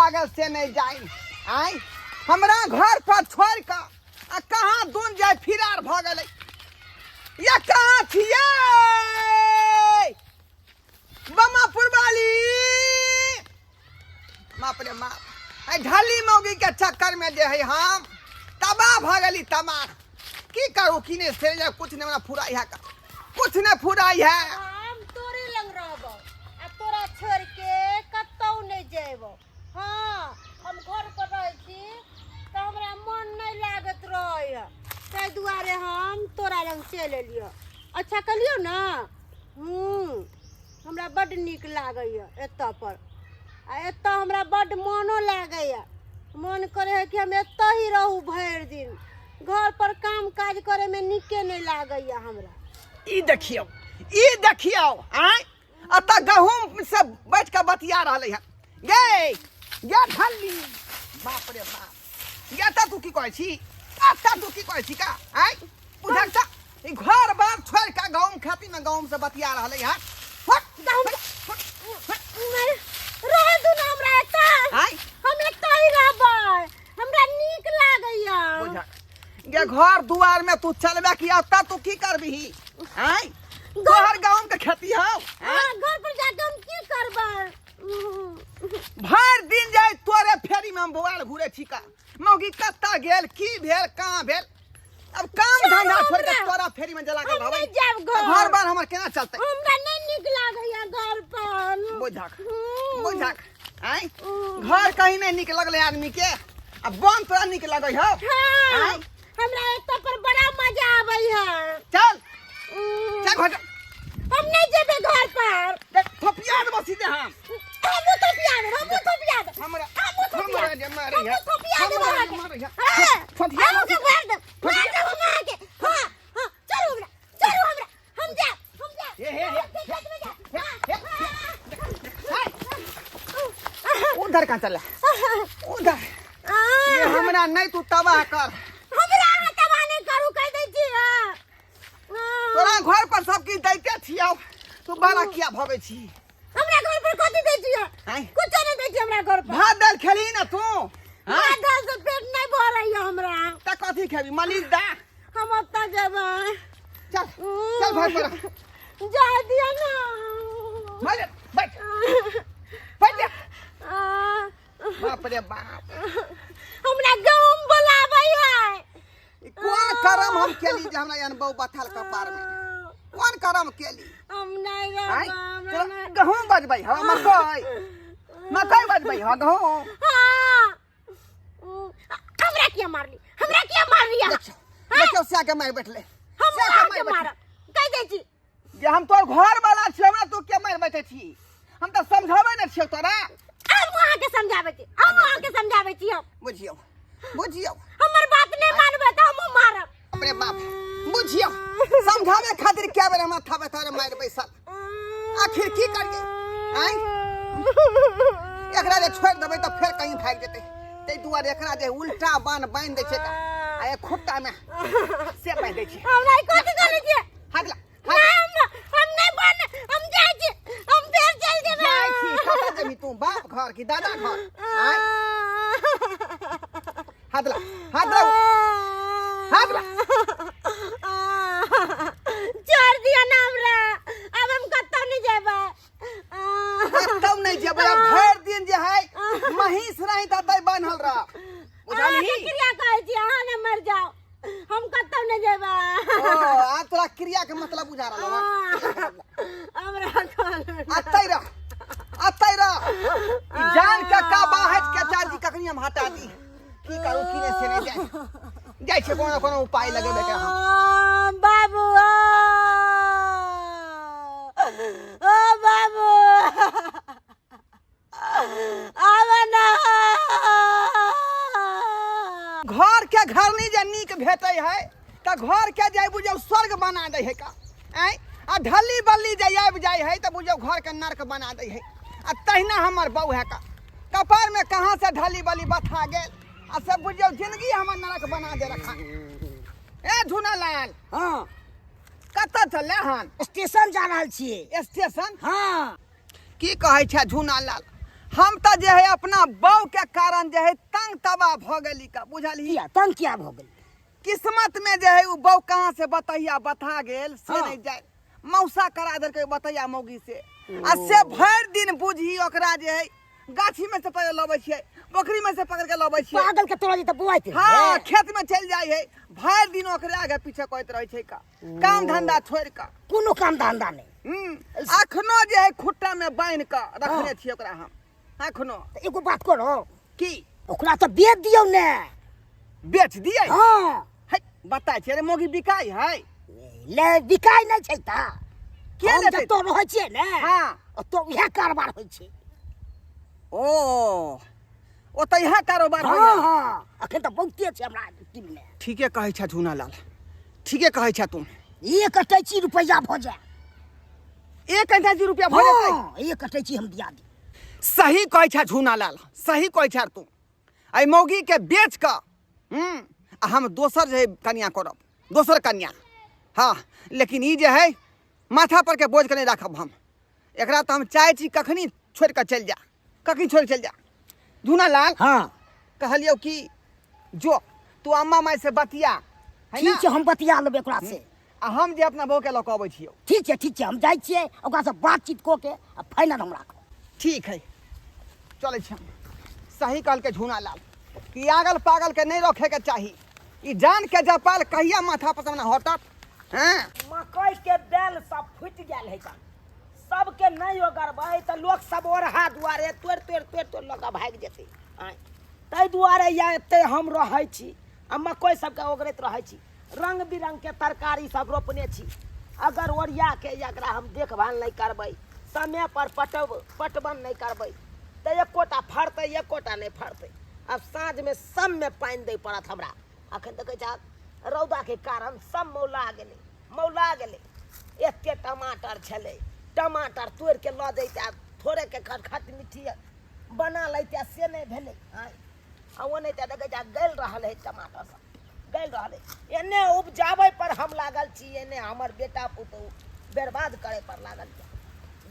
भऽ गेल से नहि जानि। आँय, हमरा घर पर छोड़ि कऽ आ कहाँ दून जाय फिरार भऽ गेलै। या कहाँ छियै बमापुर वाली? बाप रे बाप, एहि ढली मौगी के चक्कर में जे है हम तबाह भऽ गेली, तबाह। की करू की नहि से जे कुछ नहि हमरा फुराइ है, कुछ नहि फुराइ है। हम तोरे लग रहबो आ तोरा छोड़ के कतौ नहीं जेबो। हाँ, हम घर पर रहै छी तऽ हमरा मन नहीं लागत रहै, ताहि दुआरे हम तोरा लग चलि एलियो। अच्छा कहलियो ना। हमरा बड्ड नीक लागैए एतऽ पर, आ एतऽ हमरा बड्ड मोनो लागैए। मन करै है कि हम एतऽ ही रहू भरि दिन। घर पर काम काज करैमे नीके नहि लागैए हमरा। ई देखियौ, ई देखियौ, आँय, एतऽ गहूम से बैठ कऽ बतिया रहलै हन। गे गे ढल्ली, बाप रे बाप, गे तऽ तू की कहै छी? एतऽ तू की कहै छी का? आँय, बुझल तऽ ई घर बार छोड़ि कऽ गहूम खेती में गहूम से बतिया रहलै हन। हट, गहूम हट, हट। रह दू ना हमरा एतऽ। आँय? हम एतऽ ही रहबै, हमरा नीक लागैया। बुझल गे, घर दुआर में तू चलबे कि एतऽ तू की करबिही? आँय, तोहर गहूम के खेती हौ? हाँ, घर पर जाके हम की करबै? भरि दिन जाय तोरे फेरी में हम बौआल घूरे छी का मौगी कत्ता गेल, की भेल, कहाँ भेल। अब काम चल धंधा छोड़ के हमरा। तोरा फेरी में जला के हम रहबै नहीं जायब तऽ घर। घर बार हमर केना चलतै? हमरा नहीं नीक लागैया घर पर। बुझक, बुझक, आँय, हम्म। घर कहीं नहीं नीक लगलै आदमी के, आ बन तोरा नीक लगै हौ? हाँ, आँय? हमरा एतऽ पर बड़ा मजा आबै है। चल, चल घर। हम नहीं जेबै घर पर। देख, थोपिया देबो सीधे हम। हमहूँ थोपिया देब, हमहूँ थोपिया देब। हमरा हमहूँ थोपिया हमरा जे मारै है, हमहूँ थोपिया देब हमरा जे अहाँके। मारै है। हाँ, थोपिया अहूँके देब। मारि देब, मारि देब हम अहाँके। हाँ, हाँ, चलू हमरा, चलू हमरा, हम जायब, हम जायब। हे, हे, हे, हम खेत में जायब। हे, हे, हे। उधर कहाँ चला उधर? ये हमरा नहीं, तू तबाह कर। हमरा अहाँ तबाह नहि करू, कहि दै छी। हाँ। हाँ। तोरा घर पर सब किछु दैते छियौ, तू बड़ा किया भगै छी? हमरा घर पर कथी दै छियै? आँय? कुछो नहि दै छियै हमरा घर पर। भात दालि खेलही ना तू? आँय? भात दालि से पेट नहि भरैया हमरा। तऽ कथी खेबी? मलिश दा। हम ओतऽ जेबै। चल, चल घर पर। जा दिअ ना। बैठ, बैठ, बैठ जा। बाप रे बाप, हमरा गहूम बोलाबै है। ई कोन करम हम केली जे हमरा एहन बहू बथल कपार में? कोन करम केली? हम नहीं आँय? रहबै, हमरा तोरा नहि। गहूम बजबै हौ? मकई, मकई बजबै हौ गहूम? हाँ। हमरा किया मारली? हमरा किया मारली अहाँ? देखियौ, देखियौ, सएह के मारि बैठले। हम सएह के अहाँके मारि बैठले। मारब, कहि दै छी। जे हम तोर घर वाला छियौ, हमरा तू के मारि बैठे छी? हम तऽ समझाबै ने छियौ तोरा। हम अहाँके समझाबै छी, हम अहाँके समझाबै छी। हम बुझियौ, बुझियौ, हमर बात नहि मानबै तऽ हमहूँ मारब। बाप रे बाप, बुझियौ, समझाबै खातिर कए बेर हमरा थाबे थाबे मारि बैसल। आखिर की करियै? आँय, एकरा जे छोड़ि देबै तऽ फेर कहीं भागि जेतै, ताहि दुआरे एकरा जे उल्टा बान्ह बान्हि दै छै आ एक खुट्टामे से बान्हि दै छै। हमरा ई कथी करै छियै? हाथ ला। नहि, हम नहि बन, हम जाइ छी, हम फेर चलि जेबै। जाइ छी, कतऽ जेबही तू? बाप घर की दादा घर? आँय, हाथ ला, हाथ ला, हाथ ला। छोड़ दिअ ना हमरा, आब हम कतौ नहि जेबै। कतौ नहि जेबै। आब भरि दिन जे है महींस रही तऽ बान्हल रह, बुझलही? अहाँके क्रिया कहै छी, अहाँ ने मरि जाउ, हम कतौ नहि जेबै। ओ, आब तोरा क्रिया के मतलब बुझा रहल हन। हमरा कहल अतै रह, अतै रह। ई जान के का बाहट के चाची कखनी हम हटा दी। की करू की नहि से नहि जाय जाइ छै, कोनो कोनो उपाय लगेबे के हम। बाबू, ओ बाबू, आब ना। घर के घरनी जे नीक भेटै है तऽ घर के जे बुझियौ स्वर्ग बना दै है का। आँय, आ ढल्ली बल्ली जे आबि जाइ है तऽ बुझियौ घर के नर्क बना दै है। आ तहिना हमर बहू है का, कपार में कहाँ से ढल्ली बल्ली बथा गेल आ सब बुझियौ जिंदगी हमर नरक बना दे रखा। ए झुना लाल। हाँ। कतऽ चलले हन? स्टेशन जा रहल छियै। स्टेशन? हाँ। की कहै छै झुना लाल? हम तऽ जे है अपना बहू के कारण जे है तंग तबाह भऽ गेली का बुझलही। किया तंग किया भऽ गेल? किस्मत में जे है उ बहू कहाँ से बतैया बता गेल से हाँ। नहीं जाए, मौसा करा देलकै बतैया मौगी से, आ से भरि दिन बुझही ओकरा जे है गाछी में से पकड़ लबै छियै, पोखरी में से पकड़ के लबै छियै। पागल के तोरा जे बुआइत। हाँ, खेत में चलि जाइ है, भरि दिन ओकरे आगे पीछे करैत रहै छै का, काम धंधा छोड़ि कऽ। कोनो काम धंधा नहि। अखनो जे है खुट्टा में बान्हि कऽ रखने छियै ओकरा हम अखनो। तऽ एगो बात करो। की? ओकरा तऽ बेच दियौ ने। बेच दियै? हाँ। है बताय छियै रे, मौगी बिकाय है? ले बिकाय नहि छै तऽ के हम लेतै? जतऽ रहै छियै ने, हाँ। ओतऽ उएह कारोबार होइ छै। ओ ओतऽ इएह कारोबार हाँ होइए? हाँ, अखन तऽ बहुते छै हमरा टीम मे। ठीके कहै छह झूनालाल, ठीके कहै छह तुम। एक अटैची रुपैआ भऽ जाय। एक अटैची रुपया भऽ जेतै? हाँ, एक अटैची हम दिया दी। सही कहै छह झूनालाल, सही कहै छह तू। एहि मौगी के बेच कऽ आ हम दोसर जे है कनिया करब, दोसर कनिया। हाँ, लेकिन ई जे है माथा पर के बोझ के नहीं राखब हम एकरा। तऽ हम चाहै छी कखनी छोड़ि कऽ चलि जा, कखनी छोड़ि चलि जा। झूनालाल। हाँ। कहलियौ कि जो तू अम्मा माय से बतिया है ना? ठीक छै, हम बतिया लेबै ओकरा से। आ हम जे अपना बहू के लऽ कऽ अबै छियौ। ठीक छै, ठीक छै, हम जाइ छियै ओकरा से बातचीत कऽ के आ फाइनल हम राखब। ठीक है, चलै छी हम। सही कहलकै झूनालाल कि आगल पागल के नहीं रखे के चाही, ई जान के जपाल कहिया माथा पर से हटत। हैं मकई के बेल सब फूटि गेल है, सबके नहीं ओगरबै तऽ लोक सब ओरहा दुआरे तोड़ि तोड़ि तोड़ि तोड़ि लऽ कऽ भागि जेतै। आँय, ताहि दुआरे या एते हम रहै छी आ मकई सबके ओगरैत रहै छी। रंग बिरंग के तरकारी सब रोपने छी। अगर ओरिया के एकरा हम देखभाल नहि करबै, समय पर पटवन नहि करबै तऽ एकोटा फड़तै, एकोटा नहि फड़तै। आब साँझमे सबमे पानि दै पड़त हमरा। अखन देखै छहक रौदाके कारण सब मौला गेलै, मौला गेलै। एते टमाटर छलै, टमाटर तोड़िके लऽ जैते, थोड़ेके खट मिट्टी बना लैते, से नहि भेलै। आँय, आ ओनाहिते देखै छहक गलि रहल है, टमाटर सब गलि रहल है। एने उपजाबै पर हम लागल छी, एने हमर बेटा पुतहु बर्बाद करै पर लागल यऽ,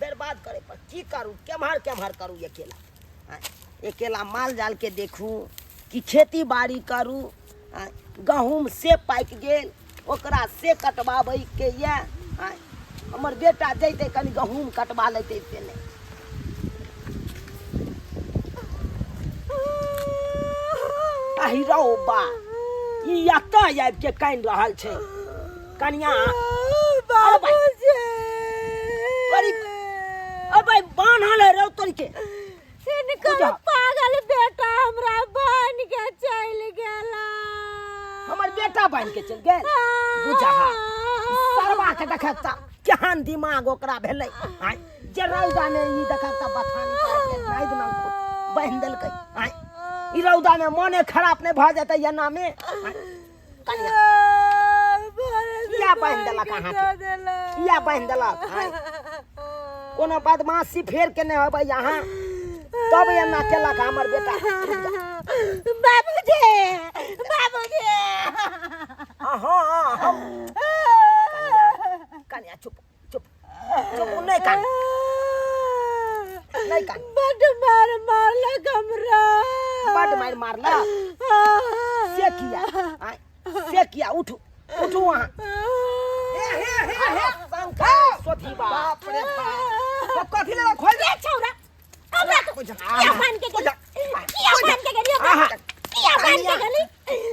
बर्बाद करै पर। की करू, केम्हर केम्हर करू अकेला? आँय, अकेला माल जाल के देखू कि खेती बाड़ी करू? आँय, गहूँम से पाकि गेल, ओकरा से कटबाबै के यऽ। आँय, हमर बेटा जैतै कनि गहूँम कटबा लेतै, से नहि। आहि रौ बा, ई एतऽ आबि के कानि रहल छै कनिया। अरे भाई, तोरी, अरे भाई, बान्हल है रौ तोरी के। हिनकर बुझा। पागल बेटा हमरा बान्हि के चलि गेला। हमर बेटा बान्हि के चलि गेल? बुझा, सरवा के देखक तऽ केहन दिमाग ओकरा भेलै। आँय, जे रौदा मे ई देखक तऽ बथानी काटि के नाइद नंग बान्हि देलकै। आँय, ई रौदा मे मोने खराब नहि भऽ जेतै एना मे? आँय, कनिया, किया बान्हि देलक अहाँके? किया बान्हि देलक? आँय, कोनो बदमाशी फेर के नहि होबै अहाँ तब एना केलक हमर बेटा। बाबूजी, बाबूजी। हाँ, हम कनिया, कनिया, चुप चुप चुप, नहि कान, नहि कान। बड मार मारलक हमरा। बड मारि मारलक? से किया? आँय, से किया? उठू, उठू अहाँ। हे हे हे हे, शंकर सोधी बा। बाप रे बाप, तो कथी ले खोल दे। छौरा, हमरा तो किया मान के गेली? किया मान के गेली हमरा? आहा। किया मान के गेली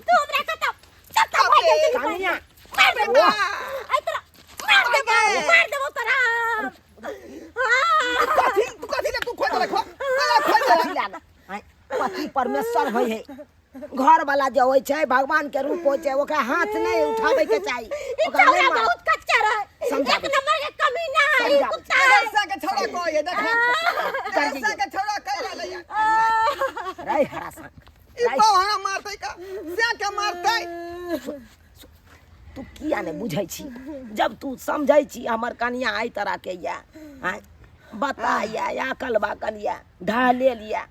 तू हमरा? कतौ कतौ भागि गेली? कनिया। मार देबो आइ तोरा, मार देबो, मार देबो तोरा। हाँ। कथी तू कथी ले तू खोल दे, खोल खोल दे। कथी लए? आँय, पति परमेश्वर होइ है, घर वाला जे होइ छै भगवान के रूप होइ छै, ओकरा हाथ नहि उठाबै के चाही। ई ओकरा नहि छौरा मार। बहुत कच्चा रहे, समझाबै। एक नंबर के कमीना है ई, समझाबै। कुत्ता है। ऐसा के छौड़ा कहै है, देख, ऐसा के छौड़ा कहि रहलै है। रे हरासा, ई बौहा मारतै का से के मारतै? तू किया नहि बुझै छी? जब तू समझै छी हमर कनिया एहि तरह के यऽ, आँय, बता यऽ, अकल बाकल यऽ, ढहलेल यऽ,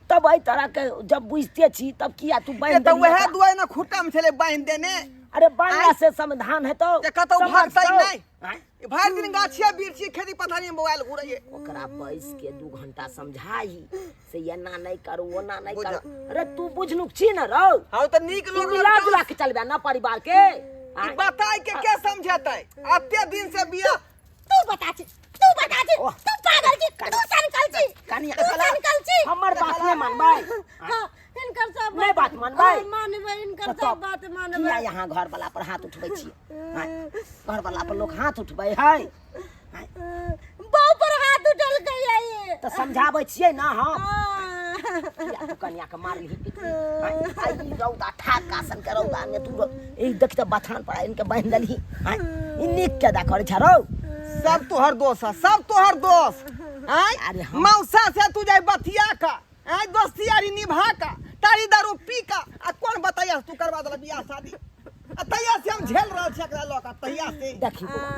तब एहि तरह के जब बुझते छी तब किया तू बान्हि ए तऽ देलियै वएह ओकरा? दुआरे ने खुट्टा में छलै बान्हि देने। अरे, बान्हला से समाधान हेतौ? जे कतौ भागतै समझतौ? नहि। आँय? भरि दिन गाछिया बिरछी खेती पथारी में मोबाइल घुरैये। ओकरा बैस के 2 घंटा समझाही से एना नहीं करू ओना नहीं बुझा। करू। अरे तू बुझनुक छी न रौ, हाँ तऽ नीक तू लोग मिला जुला के चलबे ना परिवार के। ई बताय के के समझेतै? अते दिन से बियाह। तू बता छी, तू बता छी, ओह। तू पागल छी, तू सनकल छी, कनिया, तू सनकल छी। हमर बात नहीं मानबै? हाँ, हिनकर सब नहीं बात मानबै? हाँ, मानबै, हिनकर तऽ सब बात मानबै। किया यहाँ घर वाला पर हाथ उठबै छियै? आँय, घर वाला पर लोग हाथ उठबै है? आँय, बहू पर हाथ उठलकै ये। तऽ समझाबै छियै ना हम। हाँ। किया तू कनिया के मारली पिटली? आँय, आइ ई रौदा ठाक कासन के रौदा ने तू ई देख तऽ बथान पर आनि के बान्हि देलही। आँय, ई नीक केदा करै छ रौ? सब तोहर दोष है, सब तोहर दोष। आँय, अरे हम- मौसा से तू जाय बतिया का, आँय, दोस्ती यारी निभा का, तारी दारू पी का, आ कोन बतैया तू करवा देला बियाह शादी? आ तहिया से हम झेल रहल छी एकरा लऽ कऽ, तहिया से। देखी बौआ,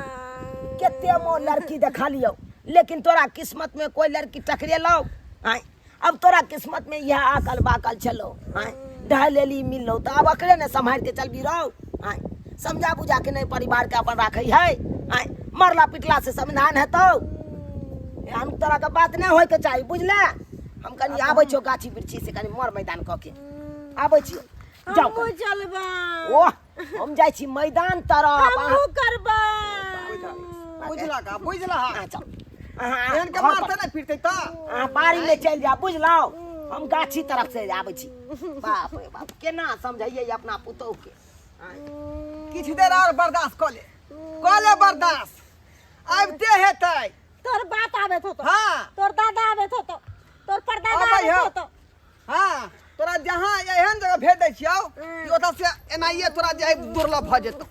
कते मो लड़की देखा लियौ, लेकिन तोरा किस्मत में कोई लड़की टकरेलौ? आँय, अब तोरा किस्मत में यह आकल बाकल छलो। आँय, ढह लेली मिललो तऽ आब अकरे ने सम्हारि के चलबी रौ। आँय, समझा बुझा के नहीं परिवार के अपन राखै है। आँय, मरला पिटला से समाधान हेतौ? एहन तरह के बात नहीं होय के चाही, बुझले? हम कनी आबै छियौ गाछी बिरछी से कनी मर मैदान कऽ के आबै छियौ। जाउ हमहूँ कनी। चलबै। ओह, हम जाइ छी मैदान तरफ। हमहूँ करबै। बुझला का, बुझला? अहाँ जाउ। अहाँ एहन के घर पर- मारते नहीं फिरते तऽ। अहाँ बाड़ी में चलि जाउ, बुझलहुँ? हम गाछी तरफ से आबै छी। बाप रे बाप, केना समझैयै अपना पुतोहु के? आँय। किछु देर और बर्दाश्त कऽ ले, कऽ ले बर्दाश्त, आबिते हेतै। तोर बाप आबैत होतो। हाँ। तोर दादा आबैत होतो, तोर परदादा अबै आबैत हौ। होतो। हाँ, तोरा जहाँ एहन जगह भेज दै छियौ कि ओतऽ से एनाहिए तोरा जे है दुर्लभ भऽ जेतौ,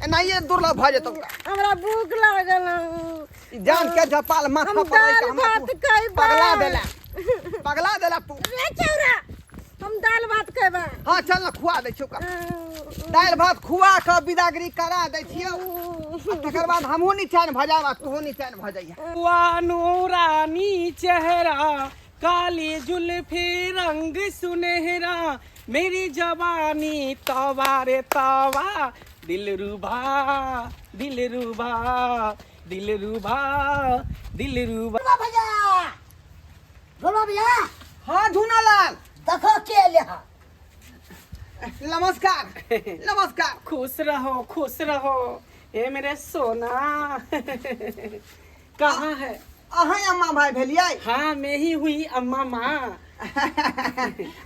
एनाहिए दुर्लभ भऽ जेतौ तोरा। हमरा भूख लागल हौ। ई जान के झपाल माथा हम पर रहि के दाल हमरा भात तू खैबै। पगला देला, पगला देला तू। रे चौरा, हम दाल भात खैबै। हाँ चल ना, खुआ दै छियौ ओकरा। दालि भात खुआ कऽ बिदागरी करा दै छियौ, आ तकर बाद हमहूँ निचैन भऽ जायब आ तूहूँ निचैन भऽ जइहे। नूरानी चेहरा, काली जुल्फी रंग सुनहरा, मेरी जवानी तवा रे तवा, दिल रुबा दिल रुबा दिल रुबा दिल रुबा। भैया, बोलो भैया। हाँ झूनालाल, देखो के एले हँ। नमस्कार नमस्कार। खुश रहो खुश रहो, ए मेरे सोना कहाँ है? अहाँ अम्मा भाई भेलियै? हाँ मैं ही हुई अम्मा माँ।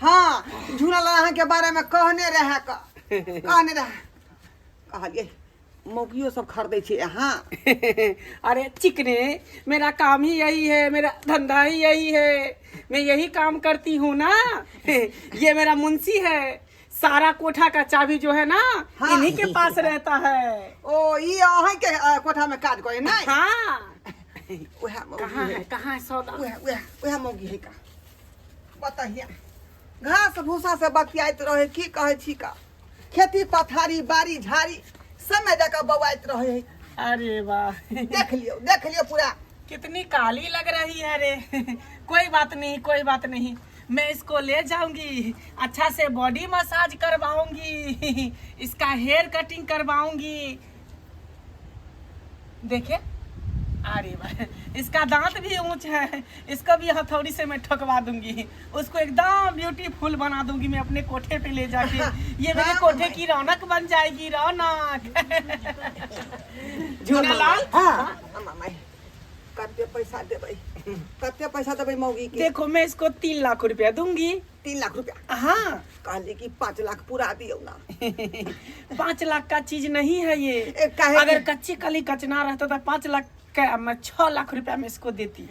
हाँ झूनालाल अहाँ के बारे में कहने रहे, कहने रहे, कहलियै मौगियो सब खरीदै छै अहाँ। अरे चिकने, मेरा काम ही यही है, मेरा धंधा ही यही है, मैं यही काम करती हूँ ना। ये मेरा मुंशी है, सारा कोठा का चाबी जो है ना हाँ। इन्हीं के पास रहता है। ओ ई अहाँ के कोठा में काज करे नहीं? हाँ। उएह मौगी कहाँ है। है, कहाँ है सौदा? उएह उएह उएह मौगी है का बताहिया। घास भूसा से बतियाइत रहे, की कहै छी का, खेती पथारी बाड़ी झाड़ी समय जकाँ बौआइत रहे है। अरे वाह, देख लियौ, देख लियौ पूरा। कितनी काली लग रही है रे। कोई बात नहीं कोई बात नहीं, मैं इसको ले जाऊंगी, अच्छा से बॉडी मसाज करवाऊंगी, इसका हेयर कटिंग करवाऊंगी। देखे, अरे वाह, इसका दांत भी ऊंच है, इसको भी हथौड़ी से मैं ठोकवा दूंगी, उसको एकदम ब्यूटीफुल बना दूंगी मैं अपने कोठे पे ले जाके। ये मेरे हाँ, कोठे की रौनक बन जाएगी, रौनक। झूनालाल। हाँ। अम्मा माय, कते पैसा देबै, कते पैसा देबै मौगी के? देखो मैं इसको 3 लाख रुपया दूंगी। 3 लाख रुपया? हाँ। कहली कि 5 लाख पूरा दियौ ना। 5 लाख का चीज नहीं है ये। ए, काहे अगर के? कच्ची कली कचना रहता तो 5 लाख का मैं 6 लाख रुपया में इसको देती।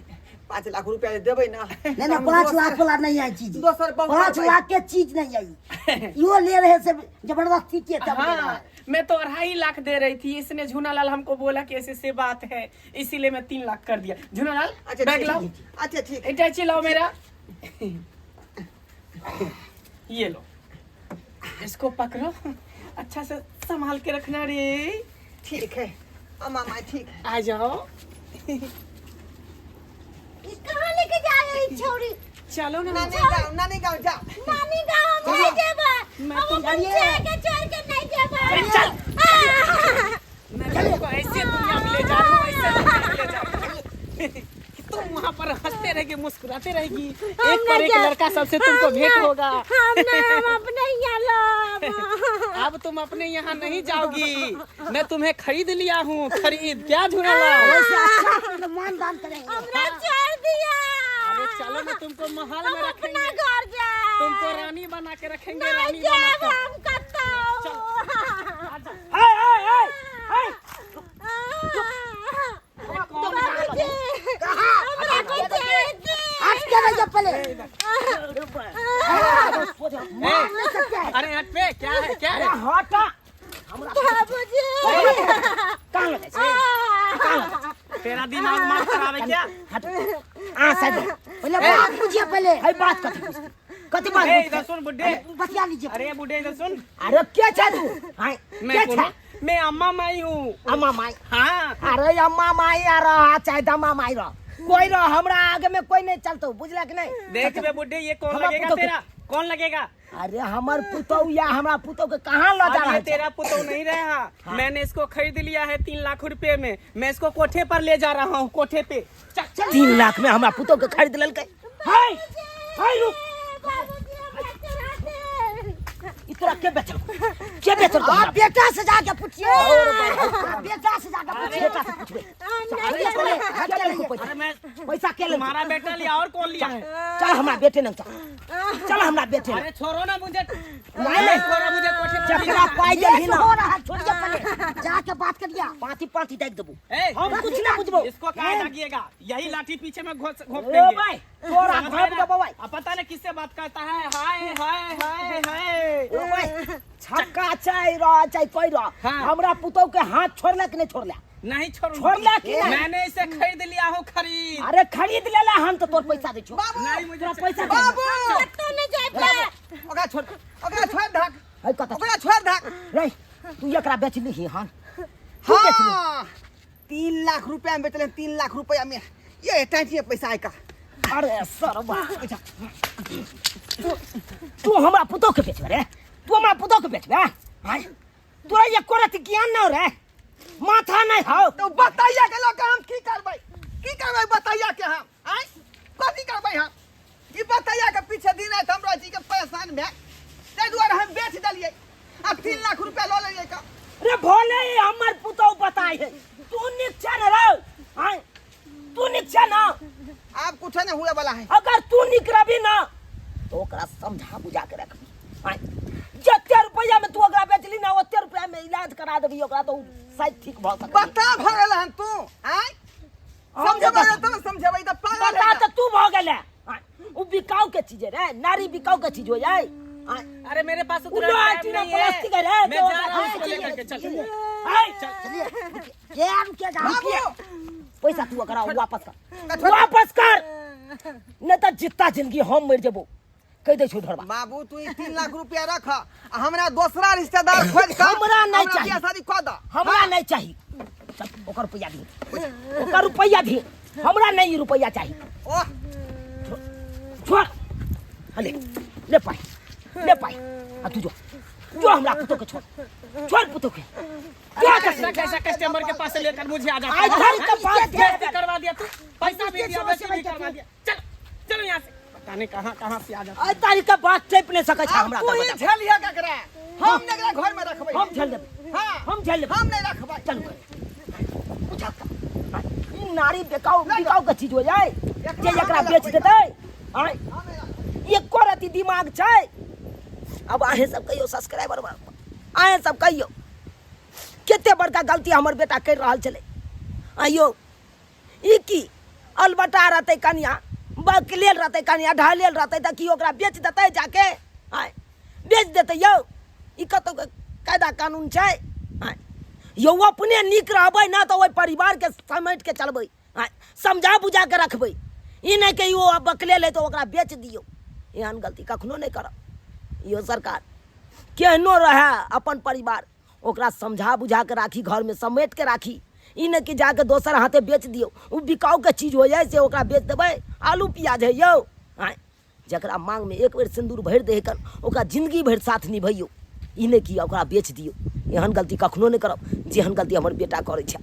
5 लाख रुपया देबै ना? नहीं नहीं, 5 लाख वाला नहीं आई चीज। दोसर बहुत 5 करबै। लाख के चीज नहीं आई, यो ले रहे से जबरदस्ती के तब ले रहा हाँ है। मैं तो 2.5 लाख दे रही थी, इसने झूनालाल हमको बोला कि ऐसे से बात है, इसीलिए मैं 3 लाख कर दिया। झूनालाल अच्छा बैग ठीक लाओ। अच्छा ठीक। इटाची लाओ मेरा, ये लो, इसको पकड़ो, अच्छा से संभाल के रखना रे। ठीक है अम्मा माय, ठीक है। आ जाओ। ई कहाँ लेके जा रही छौरी? चलो ना। नानी गाँव, नानी गाँव जा। नानी गाँव हम नहीं जेबै, मैं हम तो अपन जाइए। छेके छोड़ के नहीं जेबै। चल। आह! मैं तुमको ऐसे दुनिया में ले जा रहा हूँ, ऐसे दुनिया में ले जा रहा हूँ कि तुम वहाँ पर हंसते रहेगी, मुस्कुराते रहेगी। एक पर एक लड़का सबसे तुमको भेंट होगा। हम ना, हम अपने यहाँ लब। अब तुम अपने यहाँ नहीं जाओगी, मैं तुम्हें खरीद लिया हूँ, खरीद। क्या झुनेला? वैसे अच्छा मान दान करेंगे। हमरा छोड़ दिया। अरे चलो ना, तुमको महल में हम अपना रखेंगे, घर जाए। तुमको रानी बना के रखेंगे, नहीं रानी जाएब बना हम कतौ। हे हे हे हे, बाबूजी, हमरा को छोड़ दे। हट के रहिए पहले। मार नहीं सकते हैं। अरे हट पे, क्या है क्या है? हटा। बाबूजी, कहाँ लगे छै? तेरा दिमाग मार खराब है क्या? हट आ साइड। पहले बात पूछिए पहले। है बात कथी पूछती? कथी बात ए, पूछती? इधर सुन बुड्ढे। बतिया लीजिए। अरे बुड्ढे इधर सुन। अरे के छै तू? हाय, मैं के कौन छै? हूँ? मैं अम्मा माई हूँ। अम्मा माई? हाँ। अरे अम्मा माई आ रहा चाहे दम्मा माई रह, कोई रह, हमरा आगे में कोई नहीं चलतो, बुझला कि नहीं? देख बे बुड्ढे, ये कौन हमरा लगेगा पुतोह के- तेरा? कौन लगेगा? अरे हमर पुतौ या हमरा पुतौ के कहाँ ल जा अब रहल ये छै? तेरा पुतोह नहीं रहा। हाँ। मैंने इसको खरीद लिया है 3 लाख रुपए में। मैं इसको कोठे पर ले जा रहा हूँ, कोठे पे। चल चल। 3 लाख में हमरा पुतौ के खरीद लेलकै। हाय हाय, रुक। बाबूजी, हमरा चढ़ा दे। ई तोरा के बेचल? के बेचल? आप बेटा से जाके पूछिए, आप बेटा से जाके पूछिए। बेटा से पूछबे। हम अरे नहीं पहले जाएब। हट के रहिए। अरे मैं पैसा के लेलकै? तुम्हारा बेटा लिया और कौन लिया है? चल हमरा बेटे नंग, चल चल हमरा बेटे नंग। अरे छोड़ो ना मुझे। नहीं, नहीं। छोड़ो मुझे, कोठे पर ले जकरा जाना। पाई ये देलही ना हो रहा है, छोड़िए पहले, जाके बात करिए। पाँची पाँची देख देबू। ए, हम कुछ ना बुझबो। इसको कहा दागिएगा, यही लाठी पीछे में घोंस घोंप ओ देंगे। भाई, तोरा समझ घोंप रहे ना? देबो भाई। अब पता नहीं किससे बात करता है। हाय हाय हाय हाय। ओ भाई, छक्का चाहे रह चाहे कोई रह, हाँ। हमरा पुतौ के हाथ छोड़ला कि नहीं छोड़ला? नहीं छोड़ूंगा। छोड़ला कि नहीं? मैंने इसे खरीद लिया हूँ, खरीद। अरे खरीद लेला हम तो तोर पैसा दै छौ। नहीं मुझे तोरा पैसा दे। बाबू, कतौ नहीं जाएब। ओकरा छोड़, ओकरा छोड़ धाक। है कत? ओकरा छोड़ धाक। रे तू एकरा बेचली हन? तू बेचली? हाँ, 3 लाख रुपया में बेचले, 3 लाख रुपया में। ये टाइम पैसा आय का। अरे सरवा, तू तू हमरा पुतौ के बेचबे रे? तू हमरा पुतौ के बेचबे? आय, तोरा ये करत ज्ञान न रे, माथा नहीं हौ। तो बताइया के लोग हम की करबै, की करबै बताइया के हम? आय, कथी करबै हम? ई बताइया के पीछे दिन राति हमरा जी के परेशान भए, ताहि दुआरे हम बेच देलियै आ 3 लाख रुपया लऽ लेलियै का। रे भोले ही हमर पुतौ बताई है, तू निक छै न रे? आय, तू निक छै न? आब कुछ नहीं हुए वाला है। अगर तू निक रहबी ना तो ओकरा समझा बुझा के रखबी। आय, जते रुपया में तू ओकरा बेचली ना, ओते रुपया में इलाज करा देबी ओकरा, तो उ शायद ठीक भऽ सकत। बता भऽ गेल हन तू? आय, समझेबै तब समझेबै तऽ पागल बता है। तो तू भऽ गेले। आय, उ बिकाऊ के चीज है रे, नारी बिकाऊ के चीज हो जाए। आय, अरे मेरे पास उ उतना लोहा टाइम चूना नहीं है। प्लास्टिक है रे, मैं जो जा रहा हूँ हाँ, इसको चलिए, लेकर के, चल। चलिए। आय, चलिए, के रुकिएगा? बाबू, पैसा तू ओकरा वापस कर, छोड़। वापस कर, नहीं तो जितना जिंदगी हम मर जेबो, कह दे छो ढोरबा। बाबू, तू ई 3 लाख रुपया रख आ हमरा दोसरा रिश्तेदार खोज कर हमरा नहीं चाहिए। बियाह शादी कऽ दऽ। हमरा नहीं चाहिए। चल, ओकर रुपया दी, ओकर रुपया दी, हमरा नहीं ई रुपया चाहिए। ओह, छोड़, ले ले पाई, ले पाई, आ तू जो जो हमरा पुतो के छोड़, छोड़ पुतो के जो। कैसा कैसा कस्टमर के पास से लेकर मुझे आ जाता आज है। धर के पास बेइज्जती करवा दिया तू, पैसा भी किसके दिया, समस्या बेइज्जती भी में करवा दिया। चल चलो यहाँ से, पता नहीं कहाँ कहाँ से आ जाता। आज तारीख के बात चेप नहीं सकै छै आब हमरा तू ही दरवाजा। झेलिहे ककरा, हम नहि एकरा घर में रखबै। हम झेल लेबै। हाँ, हम झेल लेबै। हम नहि रखबै। चलू, बुझा ई नारी बेकाउ बिकाउ के चीज हो जाए जे एकरा बेच देतै। आय, हम नहि रखबै। एको रति दिमाग छै? अब अहें सब कहियो सब्सक्राइबर, अहें सब कहियो कते बड़का गलती हमर बेटा कर रहल छलै। आइयो ई की अलबटा रहतै कनिया, बकलेल रहतै कनिया, ढहलेल रहतै तऽ की ओकरा बेच देतै जाके? आँय, बेच देतै यौ? ई कतौ के कायदा कानून छै? आँय यौ, अपने नीक रहबै ने तऽ ओहि परिवारके समेट के चलबै। आँय, समझा बुझा के रखबै, ई नहि कि ओ बकलेल है तऽ ओकरा बेच दियौ। एहन गलती कखनो नहि करब यौ सरकार। केहनो रहए अपन परिवार, ओकरा समझा बुझा के राखी, घरमे समेट के राखी, ई नहि कि जाके दोसर हाथे बेच दियौ। ओ बिकाऊके चीज हो जाइ से ओकरा बेच देबै? आलू प्याज है यौ? आँय, जकरा मांगमे एक बेर सिन्दूर भरि दै कन, ओकरा जिंदगी भरि साथ निभैयौ। ई नहि कि ओकरा बेच दियौ। एहन गलती कखनो नहि करब जेहन गलती हमर बेटा करै छै।